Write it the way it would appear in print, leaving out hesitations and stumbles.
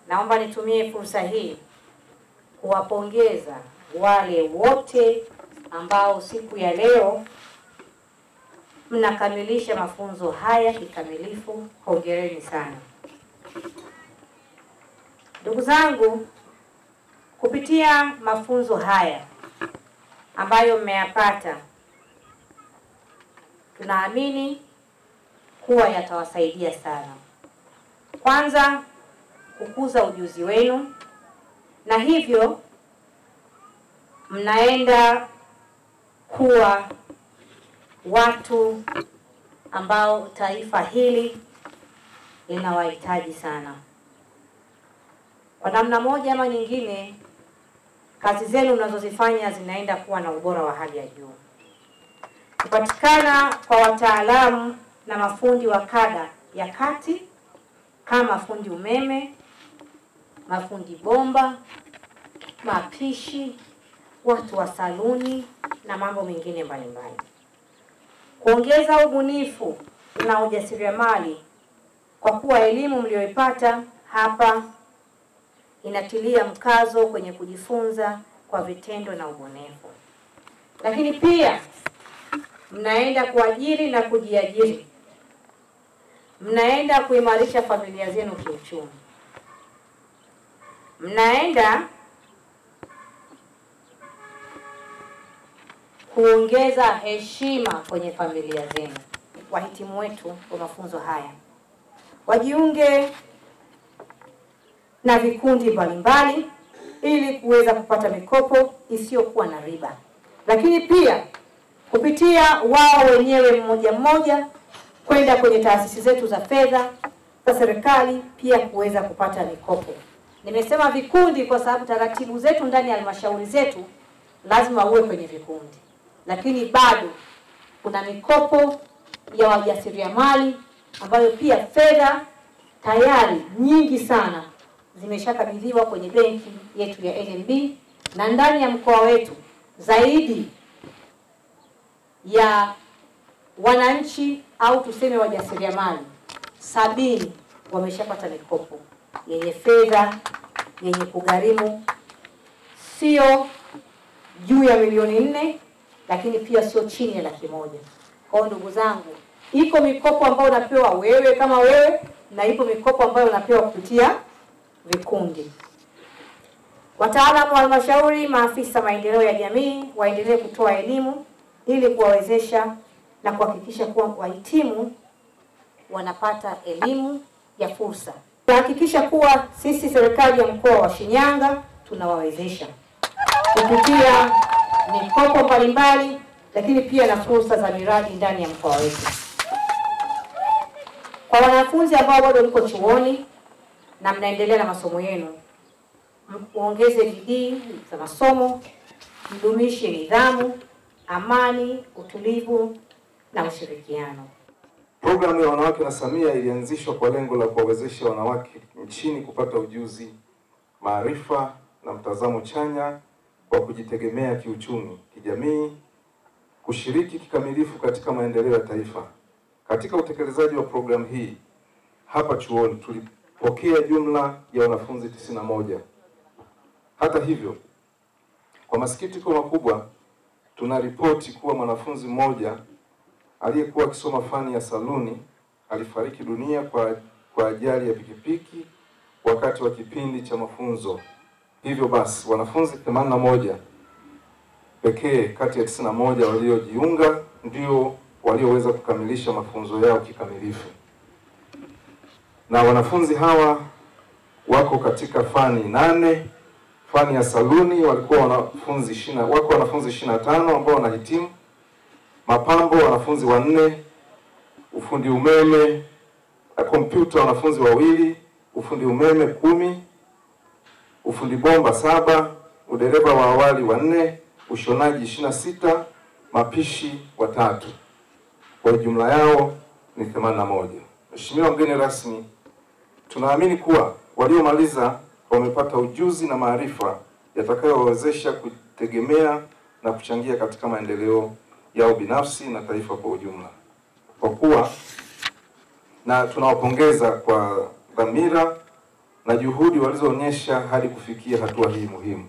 Naomba nitumie fursa hii kuwapongeza wale wote ambao siku ya leo mnakamilisha mafunzo haya kikamilifu. Hongereni sana. Ndugu zangu, kupitia mafunzo haya ambayo mmeyapata, tunaamini kuwa yatawasaidia sana. Kwanza, kukuza ujuzi wenu, na hivyo mnaenda kuwa watu ambao taifa hili linawahitaji sana. Kwa namna moja ama nyingine, kazi zenu mnazozifanya zinaenda kuwa na ubora wa hali ya juu. Kupatikana kwa wataalamu na mafundi wa kada ya kati kama fundi umeme, mafundi bomba, mapishi, watu wa saluni na mambo mengine mbalimbali. Kuongeza ubunifu na ujasiriamali, kwa kuwa elimu mlioipata hapa inatilia mkazo kwenye kujifunza kwa vitendo na ubunifu. Lakini pia mnaenda kuajiri na kujiajiri. Mnaenda kuimarisha familia zenu kiuchumi. Mnaenda kuongeza heshima kwenye familia zenu. Wahitimu wetu wa mafunzo haya wajiunge na vikundi mbalimbali ili kuweza kupata mikopo isiyokuwa na riba. Lakini pia kupitia wao wenyewe mmoja mmoja kwenda kwenye taasisi zetu za fedha za serikali pia kuweza kupata mikopo. Nimesema vikundi kwa sababu taratibu zetu ndani ya halmashauri zetu lazima uwe kwenye vikundi. Lakini bado kuna mikopo ya wajasiriamali ambayo pia fedha tayari nyingi sana zimeshakabidhiwa kwenye benki yetu ya NMB, na ndani ya mkoa wetu zaidi ya wananchi au tuseme wajasiriamali 70 wameshapata mikopo yenye fedha yenye kugharimu sio juu ya 4,000,000, lakini pia sio chini ya 100,000. Kwa ndugu zangu, iko mikopo ambayo unapewa wewe kama wewe, na ipo mikopo ambayo unapewa kupitia vikundi. Wataalamu wa halmashauri, maafisa maendeleo ya jamii waendelee kutoa elimu ili kuwawezesha na kuhakikisha kuwa wahitimu wanapata elimu ya fursa. Kuhakikisha kuwa sisi serikali ya mkoa wa Shinyanga tunawawezesha kupitia mikopo mbalimbali, lakini pia na fursa za miradi ndani ya mkoa wetu. Kwa wanafunzi ambao bado mko chuoni na mnaendelea na masomo yenu, muongeze bidii za masomo, mdumishe nidhamu, amani, utulivu na ushirikiano. Programu ya Wanawake na Samia ilianzishwa kwa lengo la kuwawezesha wanawake nchini kupata ujuzi, maarifa na mtazamo chanya kwa kujitegemea kiuchumi, kijamii, kushiriki kikamilifu katika maendeleo ya taifa. Katika utekelezaji wa programu hii hapa chuoni tulipokea jumla ya wanafunzi 91. Hata hivyo, kwa masikitiko makubwa tunaripoti kuwa mwanafunzi mmoja aliyekuwa akisoma fani ya saluni alifariki dunia kwa ajali ya pikipiki wakati wa kipindi cha mafunzo. Hivyo basi, wanafunzi 81 pekee kati ya 91 waliojiunga ndio walioweza kukamilisha mafunzo yao kikamilifu. Na wanafunzi hawa wako katika fani 8. Fani ya saluni walikuwa wanafunzi 20, wako wanafunzi 25 ambao wanahitimu. Mapambo wanafunzi 4, ufundi umeme, kompyuta wanafunzi 2, ufundi umeme 10, ufundi bomba 7, udereva wa awali 4, ushonaji 26, mapishi 3. Kwa jumla yao ni 81. Mheshimiwa mgeni rasmi, tunaamini kuwa waliomaliza wamepata ujuzi na maarifa yatakayowawezesha kutegemea na kuchangia katika maendeleo yao binafsi na taifa kwa ujumla. Kwa kuwa na tunawapongeza kwa dhamira na juhudi walizoonyesha hadi kufikia hatua hii muhimu.